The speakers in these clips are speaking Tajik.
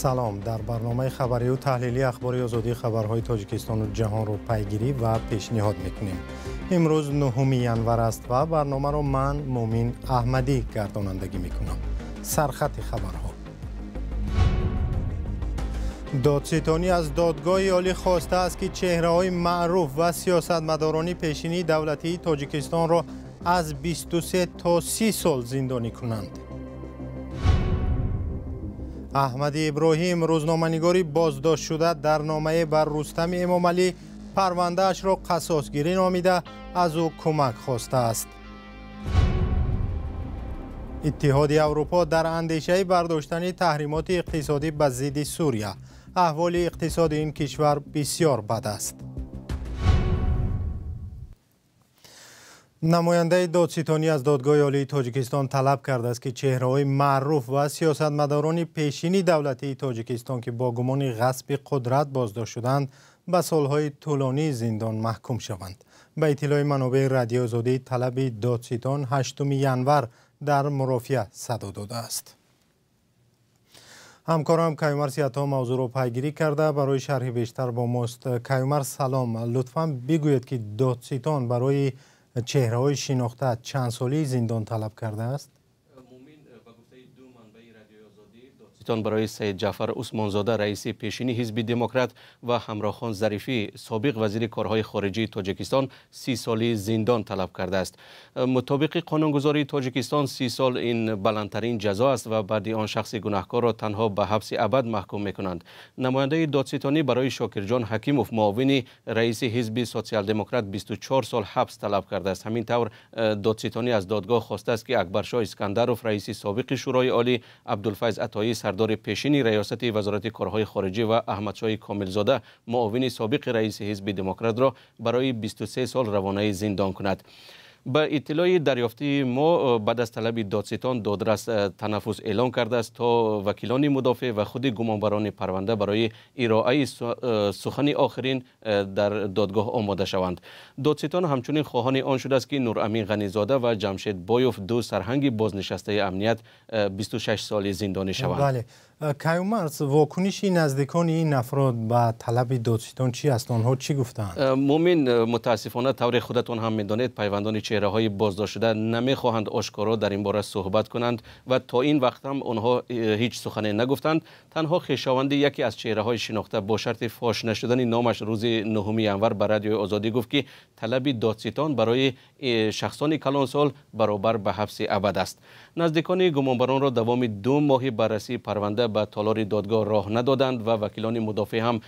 Салом. Дар барномаи хабарию таҳлилии Ахбори Озодӣ хабарҳои Тоҷикистону ҷаҳонро пайгирӣ ва пешниҳод мекунем. Имрӯз 9 январ аст ва барномаро ман, Мумин Аҳмадӣ, гардонандагӣ мекунам. Сархати хабарҳо. Додситонӣ аз додгоҳи олӣ хостааст, ки чеҳраҳои маъруф ва сиёсатмадорони пешинии давлатии Тоҷикистонро аз 23 то 30 сол зиндонӣ кунанд. Аҳмади Иброҳим, рӯзноманигори боздоштшуда, дар номае бар Рустами Эмомалӣ парвандаашро қасосгирӣ номида, аз ӯ кӯмак хостааст. Иттиҳоди Аврупо дар андешаи бардоштани таҳримоти иқтисодӣ ба зидди Сурия. Аҳволи иқтисоди ин кишвар бисёр бад аст. Намояндаи додситонӣ аз додгоҳи олии Тоҷикистон талаб кардааст, ки чеҳраҳои маъруф ва сиёсатмадорони пешини давлатии Тоҷикистон, ки бо гумони ғасби қудрат боздошт шуданд, ба солҳои тӯлонии зиндон маҳкум шаванд. Ба иттилои манобеи Радиои Озодӣ, талаби додситон 8 январ дар мурофиа садо додааст. Ҳамкорам Каюмар Сиято мавзӯъро пайгирӣ карда, барои шарҳи бештар бо мост. Каюмар, салом. Лутфан бигӯед, ки додситон барои чеҳраҳои шинохта чанд солии зиндон талаб кардааст? Мумин, ба гуфтаи ду манбаи Радиои Озодӣ, додситон барои Саид Ҷаъфар Усмонзода, раиси пешини Ҳизби Демократ, ва Ҳамроҳхон Зарифӣ, собиқ вазири корҳои хориҷии Тоҷикистон, 30 соли зиндон талаб кардааст. Мутобиқи қонунгузории Тоҷикистон, 30 сол ин баландтарин ҷазо аст ва баъди он шахси гунаҳкорро танҳо ба ҳабси абад маҳкум мекунанд. Намояндаи додситонӣ барои Шокирҷон Ҳакимов, муовини раиси Ҳизби Социал-Демократ, 24 сол ҳабс талаб кардааст. Ҳамин тавр додситонӣ аз додгоҳ хостааст, ки Акбаршоҳ Искандаров, раиси собиқи Шӯрои Олӣ, Абдулфайз Атоӣ, сардори пешини раёсати Вазорати корҳои хориҷӣ, ва Аҳмадшоҳи Комилзода, муовини собиқи раиси Ҳизби Демократро барои 23 сол равонаи зиндон кунад. Ба иттилои дарёфтии мо, баъд аз талаби додситон додрас танаффус эълон кардааст, то вакилони мудофеъ ва худи гумонбарони парванда барои ироаи сухани охирин дар додгоҳ омода шаванд. Додситон ҳамчунин хоҳони он шудааст, ки Нурамин Ғанизода ва Ҷамшед Боев, ду сарҳанги бознишастаи амният, 26 соли зиндонӣ шаванд. Бале. Каюмарс, вокуниши наздикони ин афрод ба талаби додситон чӣ аст? Онҳо чӣ гуфтаанд? Мумин, мутаассифона, тавре худатон ҳам медонед, пайвандони чеҳраҳои боздоштшуда намехоҳанд ошкоро дар ин бора суҳбат кунанд ва то ин вақт ҳам онҳо ҳеҷ сухане нагуфтанд. Танҳо хешованди яке аз чеҳраҳои шинохта бо шарти фош нашудани номаш рӯзи 9 январ ба Радиои Озодӣ гуфт, ки талаби додситон барои шахсони калонсол баробар ба ҳабси абад аст. Наздикони гумонбаронро давоми 2 моҳи баррасии парванда ба толори додгоҳ роҳ надоданд ва вакилони мудофеъ ҳам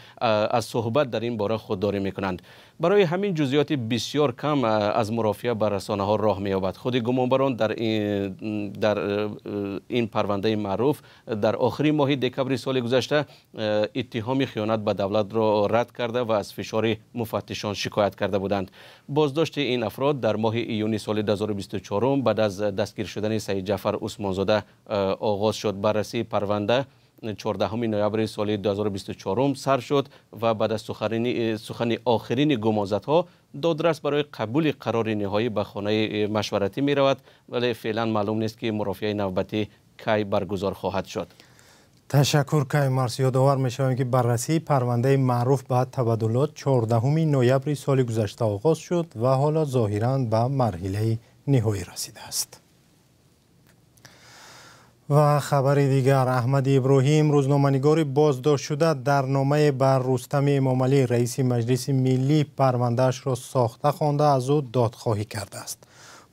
аз суҳбат дар ин бора худдорӣ мекунанд. Барои ҳамин ҷузъиёти бисёр кам аз мурофиа ба расонаҳо роҳ меёбад. Худи гумонбарон дар ин парвандаи маъруф дар охири моҳи декабри соли гузашта иттиҳоми хиёнат ба давлатро рад карда ва аз фишори муфаттишон шикоят карда буданд. Боздошти ин афрод дар моҳи июни соли 2024 баъд аз дастгир шудани Саид Ҷаъфар Усмонзода оғоз шуд. Баррасии парванда 14 ноябри соли 2024 сар шуд ва баъд аз сухани охирини гумонзадҳо додрас барои қабули қарори ниҳоӣ ба хонаи машваратӣ меравад, вале феълан маълум нест, ки мурофиаи навбатӣ кай баргузор хоҳад шуд. Ташаккур, Каюмарс. Ёдовар мешавем, ки баррасии парвандаи маъруф ба табаддулот 14 ноябри соли гузашта оғоз шуд ва ҳоло зоҳиран ба марҳилаи ниҳоӣ расидааст. Ва хабари дигар. Аҳмади Иброҳим, рӯзноманигори боздоштшуда, дар номае бар Рустами Эмомалӣ, раиси Маҷлиси Миллӣ, парвандаашро сохта хонда, аз ӯ додхоҳӣ кардааст.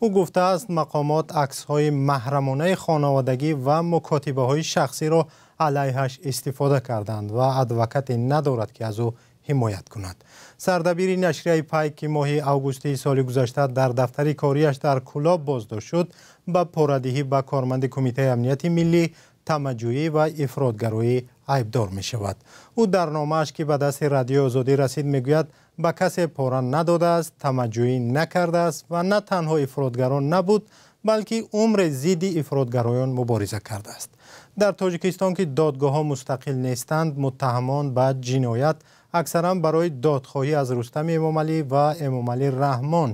Ӯ гуфтааст, мақомот аксҳои маҳрамонаи хонаводагӣ ва мукотибаҳои шахсиро алайҳаш истифода карданд ва адвокате надорад, ки аз ӯ ҳимоят кунад. Сардабири нашрияи Пайк, ки моҳи августи соли гузашта дар дафтари кориаш дар Кӯлоб боздошт шуд, ба порадиҳӣ ба корманди Кумитаи амнияти миллӣ, тамаҷӯӣ ва ифротгароӣ айбдор мешавад. Ӯ дар номааш, ки ба дасти Радиои Озодӣ расид, мегӯяд, ба касе пора надодааст, тамаҷӯӣ накардааст ва на танҳо ифротгарон набуд, балки умре зидди ифротгароён мубориза кардааст. Дар Тоҷикистон, ки додгоҳҳо мустақил нестанд, муттаҳамон ба ҷиноят аксаран барои додхоҳӣ аз Рустами Эмомалӣ ва Эмомалӣ Раҳмон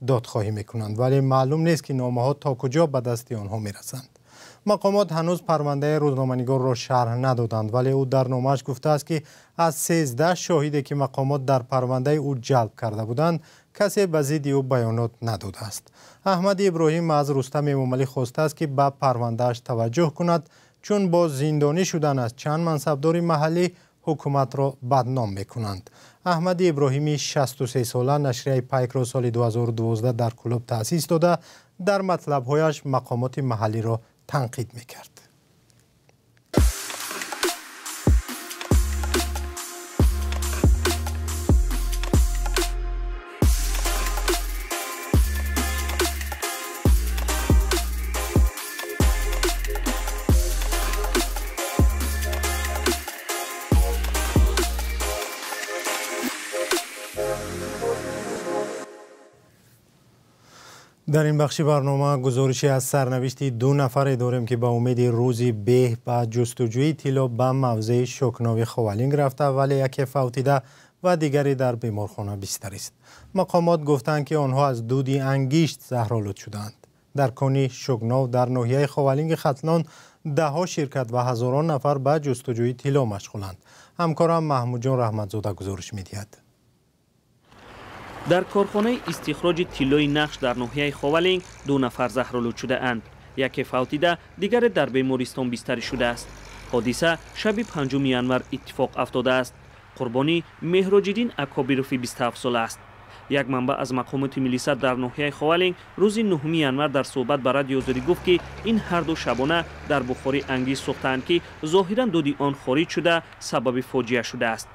додхоҳӣ мекунанд, вале маълум нест, ки номаҳо то куҷо ба дасти онҳо мерасанд. Мақомот ҳанӯз парвандаи рӯзноманигорро шарҳ надоданд, вале ӯ дар номааш гуфтааст, ки аз 13 шоҳиде, ки мақомот дар парвандаи ӯ ҷалб карда буданд, касе ба зидди ӯ баёнот надодааст. Аҳмади Иброҳим аз Рустам Эмомалӣ хостааст, ки ба парвандааш таваҷҷӯҳ кунад, чун бо зиндонӣ шудан аз чанд мансабдори маҳаллӣ ҳукуматро бадном мекунанд. Аҳмади Иброҳими 63-сола нашрияи Пайкро соли 2012 дар клуб таъсис дода, дар матлабҳояш мақомоти маҳаллиро танқид мекард. Дар ин бахши барнома гузорише аз сарнавишти ду нафаре дорем, ки ба умеди рӯзи беҳ ба ҷустуҷӯи тилло ба мавзеи Шукнови Ховалинг рафта, вале яке фавтида ва дигаре дар беморхона бистарист. Мақомот гуфтанд, ки онҳо аз дуди ангишт заҳролуд шудаанд. Дар кони Шукнов дар ноҳияи Ховалинги Хатлон даҳҳо ширкат ва ҳазорон нафар ба ҷустуҷӯи тилло машғуланд. Ҳамкорам Маҳмудҷон Раҳматзода гузориш медиҳад. Дар корхонаи истихроҷи тиллои нақш дар ноҳияи Ховалинг ду нафар заҳролуд шудаанд. Яке фавтида, дигаре дар бемористон бистарӣ шудааст. Ҳодиса шаби 5 январ иттифоқ афтодааст. Қурбонӣ Меҳроҷиддин Акобирови 27 сола аст. Як манбаъ аз мақомоти милиса дар ноҳияи Ховалинг рӯзи 9 январ дар суҳбат ба Радиои Озодӣ гуфт, ки ин ҳарду шабона дар бухорӣ ангишт сӯхтаанд, ки зоҳиран дуди он хориҷ шуда сабаби фоҷиа шудааст.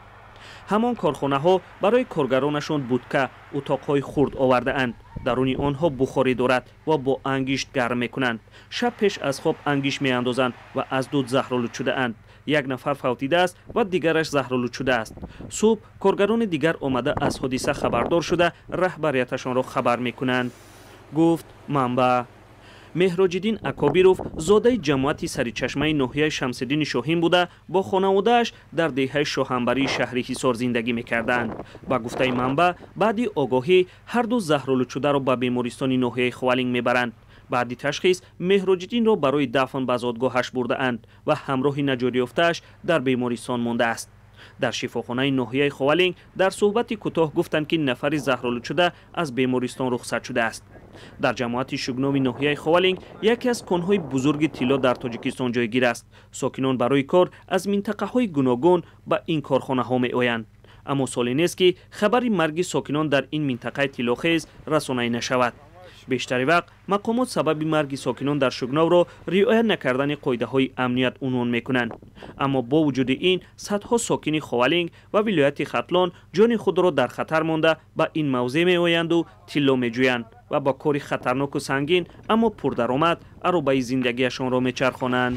Ҳамон корхонаҳо барои коргаронашон будка, утоқҳои хурд овардаанд. Даруни онҳо бухорӣ дорад ва бо ангишт гарм мекунанд. Шаб пеш аз хоб ангишт меандозанд ва аз дуд заҳролуд шудаанд. Як нафар фавтидааст ва дигараш заҳролуд шудааст. Субҳ коргарони дигар омада аз ҳодиса хабардор шуда, раҳбарияташонро хабар мекунанд, гуфт манбаъ. Меҳроҷиддин Акобиров зодаи ҷамоати Саричашмаи ноҳияи Шамсиддини Шоҳин буда, бо хонаводааш дар деҳаи Шоҳанбарии шаҳри Ҳисор зиндагӣ мекарданд. Ба гуфтаи манбаъ, баъди огоҳӣ ҳарду заҳролудшударо ба бемористони ноҳияи Ховалинг мебаранд. Баъди ташхис Меҳроҷиддинро барои дафн ба зодгоҳаш бурдаанд ва ҳамроҳи наҷотёфтааш дар бемористон мондааст. Дар шифохонаи ноҳияи Ховалинг дар суҳбати кӯтоҳ гуфтанд, ки нафари заҳролудшуда аз бемористон рухсат шудааст. Дар ҷамоати Шугнови ноҳияи Ховалинг яке аз конҳои бузурги тилло дар Тоҷикистон ҷойгир аст. Сокинон барои кор аз минтақаҳои гуногун ба ин корхонаҳо меоянд, аммо соле нест, ки хабари марги сокинон дар ин минтақаи тиллохез расонаӣ нашавад. Бештари вақт мақомот сабаби марги сокинон дар Шугновро риоя накардани қоидаҳои амният унвон мекунанд, аммо бо вуҷуди ин садҳо сокини Ховалинг ва вилояти Хатлон ҷони худро дар хатар монда ба ин мавзеъ меоянду тилло меҷӯянд ва бо кори хатарноку сангин, аммо пурдаромад аробаи зиндагиашонро мечархонанд.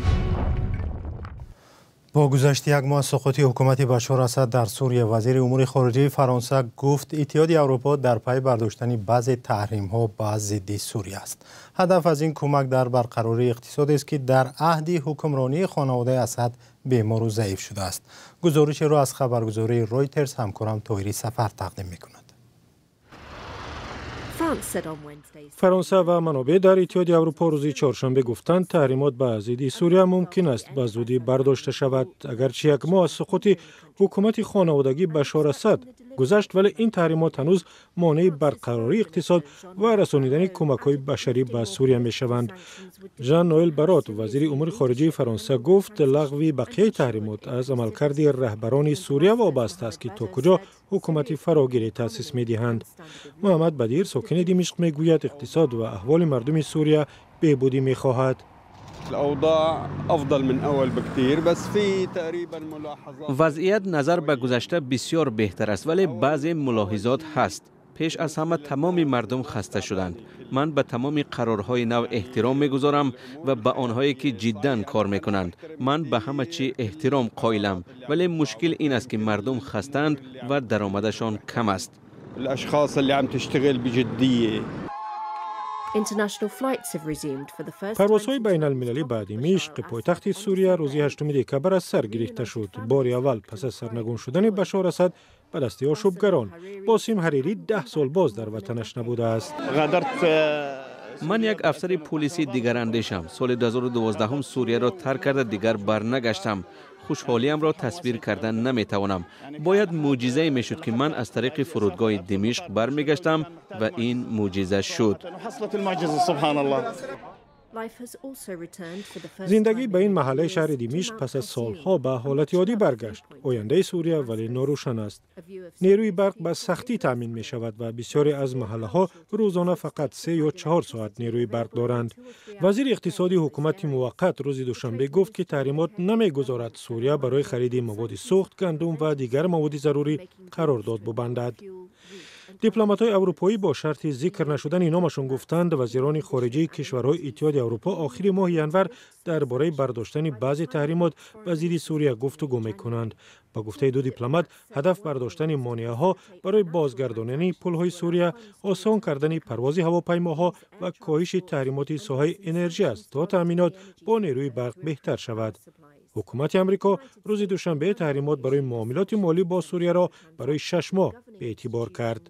Бо гузашти як моҳ аз суқути ҳукумати Башор Асад дар Сурия, вазири умури хориҷии Фаронса гуфт, Иттиҳоди Аврупо дар пайи бардоштани баъзе таҳримҳо ба зидди Сурия аст. Ҳадаф аз ин кӯмак дар барқарории иқтисодест, ки дар аҳди ҳукмронии хонаводаи Асад бемору заиф шудааст. Гузоришеро аз хабаргузории Ройтерс ҳамкорам Тоҳири Сафар тақдим мекунад. Фаронса ва манобеъ дар Иттиҳоди Аврупо рӯзи чоршанбе гуфтанд, таҳримот ба зидди Сурия мумкин аст ба зудӣ бардошта шавад. Агарчи як моҳ аз суқути ҳукумати хонаводагӣ Башор Асад гузашт, вале ин таҳримот ҳанӯз монеи барқарории иқтисод ва расонидани кӯмакҳои башарӣ ба Сурия мешаванд. Жан Ноэл Барот, вазири умури хориҷии Фаронса, гуфт, лағви бақияи таҳримот аз амалкарди раҳбарони Сурия вобаста аст, ки то куҷо ҳукумати фарогире таъсис медиҳанд. Муҳаммад Бадир, сокини Димишқ, мегӯяд, иқтисод ва аҳволи мардуми Сурия беҳбудӣ мехоҳад. Вазъият назар ба гузашта бисёр беҳтар аст, вале баъзе мулоҳизот ҳаст. Пеш аз ҳама тамоми мардум хаста шуданд. Ман ба тамоми қарорҳои нав эҳтиром мегузорам ва ба онҳое, ки ҷиддан кор мекунанд. Ман ба ҳама чӣ эҳтиром қоилам, вале мушкил ин аст, ки мардум хастаанд ва даромадашон кам аст. الأشخاص اللي عم تشتغل بجدية. Парвозҳои байналмилалӣ ба Димишқ, пойтахти Сурия, рӯзи 8 декабр аз сар гирифта шуд, бори аввал пас аз сарнагун шудани Башор Асад ба дасти ошӯбгарон. Босим Ҳарирӣ 10 сол боз дар ватанаш набудааст. Ман як афсари полиси дигарандешам. Соли 2012 Сурияро тарк карда дигар барнагаштам. Хушҳолиамро тасвир кардан наметавонам. Бояд мӯъҷизае мешуд, ки ман аз тариқи фурудгоҳи Димишқ бармегаштам ва ин мӯъҷиза шуд. Зиндагӣ ба ин маҳаллаи шаҳри Димишқ пас аз солҳо ба ҳолати оддӣ баргашт. Ояндаи Сурия вале норӯшан аст. Нерӯи барқ ба сахтӣ таъмин мешавад ва бисёре аз маҳаллаҳо рӯзона фақат 3 ё 4 соат нерӯи барқ доранд. Вазири иқтисоди ҳукумати муваққат рӯзи душанбе гуфт, ки таҳримот намегузорад Сурия барои хариди маводи сӯхт, гандум ва дигар маводи зарурӣ қарордод бубандад. Дипломатҳои аврупоӣ бо шарти зикр нашудани номашон гуфтанд, вазирони хориҷии кишварҳои Иттиҳоди Аврупо охири моҳи январ дар бораи бардоштани баъзе таҳримот ба зидди Сурия гуфтугӯ мекунанд. Ба гуфтаи ду дипломат, ҳадаф бардоштани монеаҳо барои бозгардонидани пулҳои Сурия, осон кардани парвози ҳавопаймоҳо ва коҳиши таҳримоти соҳаи энержӣ аст, то таъминот бо нерӯи барқ беҳтар шавад. Ҳукумати Амрико рӯзи душанбе таҳримот барои муомилоти молӣ бо Сурияро барои 6 моҳ беэътибор кард.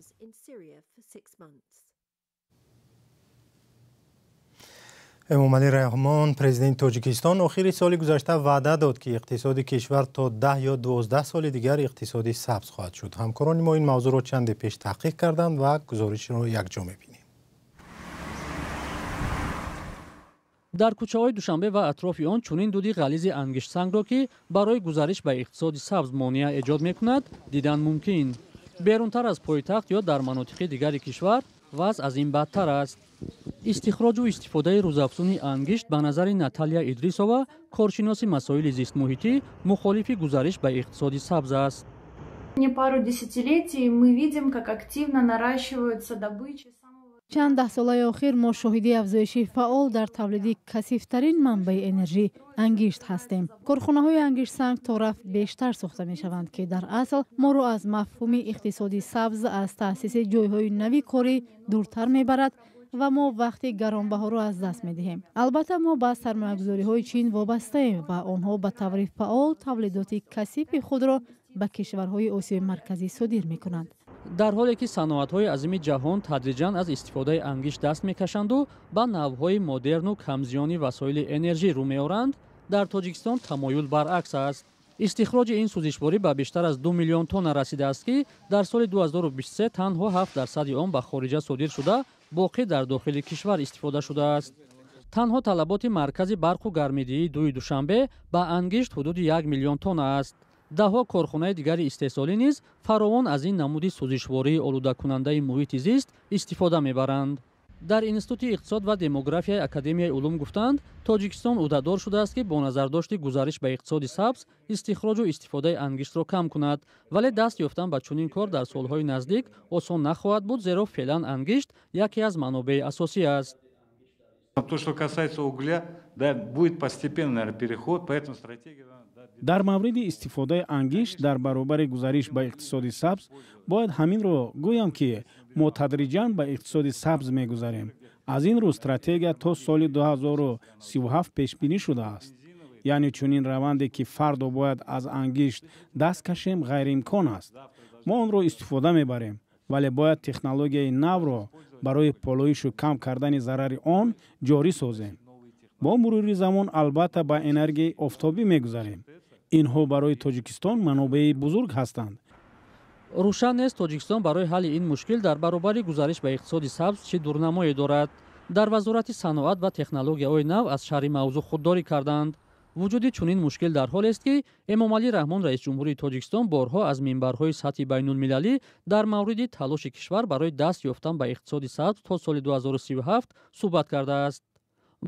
Эмомалӣ Раҳмон, президенти Тоҷикистон, охири соли гузашта ваъда дод, ки иқтисоди кишвар то 10 ё 12 соли дигар иқтисоди сабз хоҳад шуд. Ҳамкорони мо ин мавзӯъро чанде пеш таҳқиқ карданд ва гузоришро якҷо мебинем. Дар кӯчаҳои Душанбе ва атрофи он чунин дуди ғализи ангиштсангро, ки барои гузариш ба иқтисоди сабз монеа эҷод мекунад, дидан мумкин. Берунтар аз пойтахт ё дар манотиқи дигари кишвар вазъ аз ин бадтар аст. Истихроҷу истифодаи рӯзафзуни ангишт ба назари Наталия Идрисова, коршиноси масоили зистмуҳитӣ, мухолифи гузариш ба иқтисоди сабз аст. Чанд даҳсолаи охир мо шоҳиди афзоиши фаъол дар тавлиди касифтарин манбаи энержӣ ангишт ҳастем. Корхонаҳои ангиштсанг то рафт бештар сохта мешаванд, ки дар асл моро аз мафҳуми иқтисоди сабз, аз таъсиси ҷойҳои нави корӣ дуртар мебарад ва мо вақти гаронбаҳоро аз даст медиҳем. Албатта, мо ба сармоягузориҳои Чин вобастаем ва онҳо ба таври фаъол тавлидоти касифи худро ба кишварҳои Осиёи Марказӣ содир мекунанд. Дар ҳоле ки саноатҳои азими ҷаҳон тадриҷан аз истифодаи ангишт даст мекашанду ба навъҳои модерну камзиёни васоили энержӣ рӯ меоранд, дар Тоҷикистон тамоюл баръакс аст. Истихроҷи ин сӯзишворӣ ба бештар аз 2 миллион тонна расидааст, ки дар соли 2023 танҳо 7% он ба хориҷа содир шуда, боқӣ дар дохили кишвар истифода шудааст. Танҳо талаботи маркази барқу гармидиҳии дуи Душанбе ба ангишт ҳудуди 1 миллион тонна аст. Даҳҳо корхонаи дигари истеҳсолӣ низ фаровон аз ин намуди сӯзишвории олудакунандаи муҳити зист истифода мебаранд. Дар Институти иқтисод ва демографияи Академияи улум гуфтанд, Тоҷикистон ӯҳдадор шудааст, ки бо назардошти гузариш ба иқтисоди сабз истихроҷу истифодаи ангиштро кам кунад, вале даст ёфтан ба чунин кор дар солҳои наздик осон нахоҳад буд, зеро феълан ангишт яке аз манобеи асосӣ аст. То, что касается угля, да, будет постепенно, наверное, переход, поэтому стратегия... Дар мавриди истифодаи ангишт дар баробари гузариш ба иқтисоди сабз бояд ҳаминро гӯям, ки мо тадриҷан ба иқтисоди сабз мегузарем. Аз ин рӯ стратегия то соли 2037 пешбинӣ шудааст. Яъне чунин раванде, ки фардо бояд аз ангишт даст кашем, ғайриимкон аст. Мо онро истифода мебарем, вале бояд технологияи навро барои полоишу кам кардани зарари он ҷорӣ созем. Бо мурури замон албатта ба энергияи офтобӣ мегузарем. Инҳо барои Тоҷикистон манобеи бузург ҳастанд. Рӯшан нест, Тоҷикистон барои ҳалли ин мушкил дар баробари гузариш ба иқтисоди сабз чӣ дурнамое дорад. Дар Вазорати саноат ва технологияҳои нав аз шарҳи мавзӯъ худдорӣ карданд. Вуҷуди чунин мушкил дар ҳолест, ки Эмомалӣ Раҳмон, раисҷумҳурии Тоҷикистон, борҳо аз минбарҳои сатҳи байнулмилалӣ дар мавриди талоши кишвар барои даст ёфтан ба иқтисоди сабз то соли 2037 суҳбат кардааст.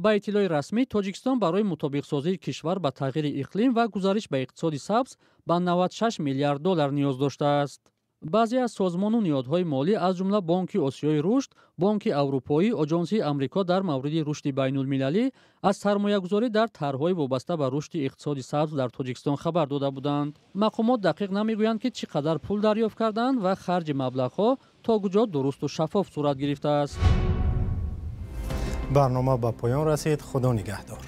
Ба иттилои расмӣ, Тоҷикистон барои мутобиқсозии кишвар ба тағйири иқлим ва гузариш ба иқтисоди сабз ба 96 миллиард доллар ниёз доштааст. Баъзе аз созмону ниҳодҳои молӣ, аз ҷумла Бонки Осиёи рушд, Бонки Аврупоӣ, Оҷонсии Амрико дар мавриди рушди байнулмилалӣ аз сармоягузорӣ дар тарҳҳои вобаста ба рушди иқтисоди сабз дар Тоҷикистон хабар дода буданд. Мақомот дақиқ намегӯянд, ки чӣ қадар пул дарёфт карданд ва харҷи маблағҳо то куҷо дурусту шаффоф сурат гирифтааст. Барнома ба поён расид. Худо нигаҳдор.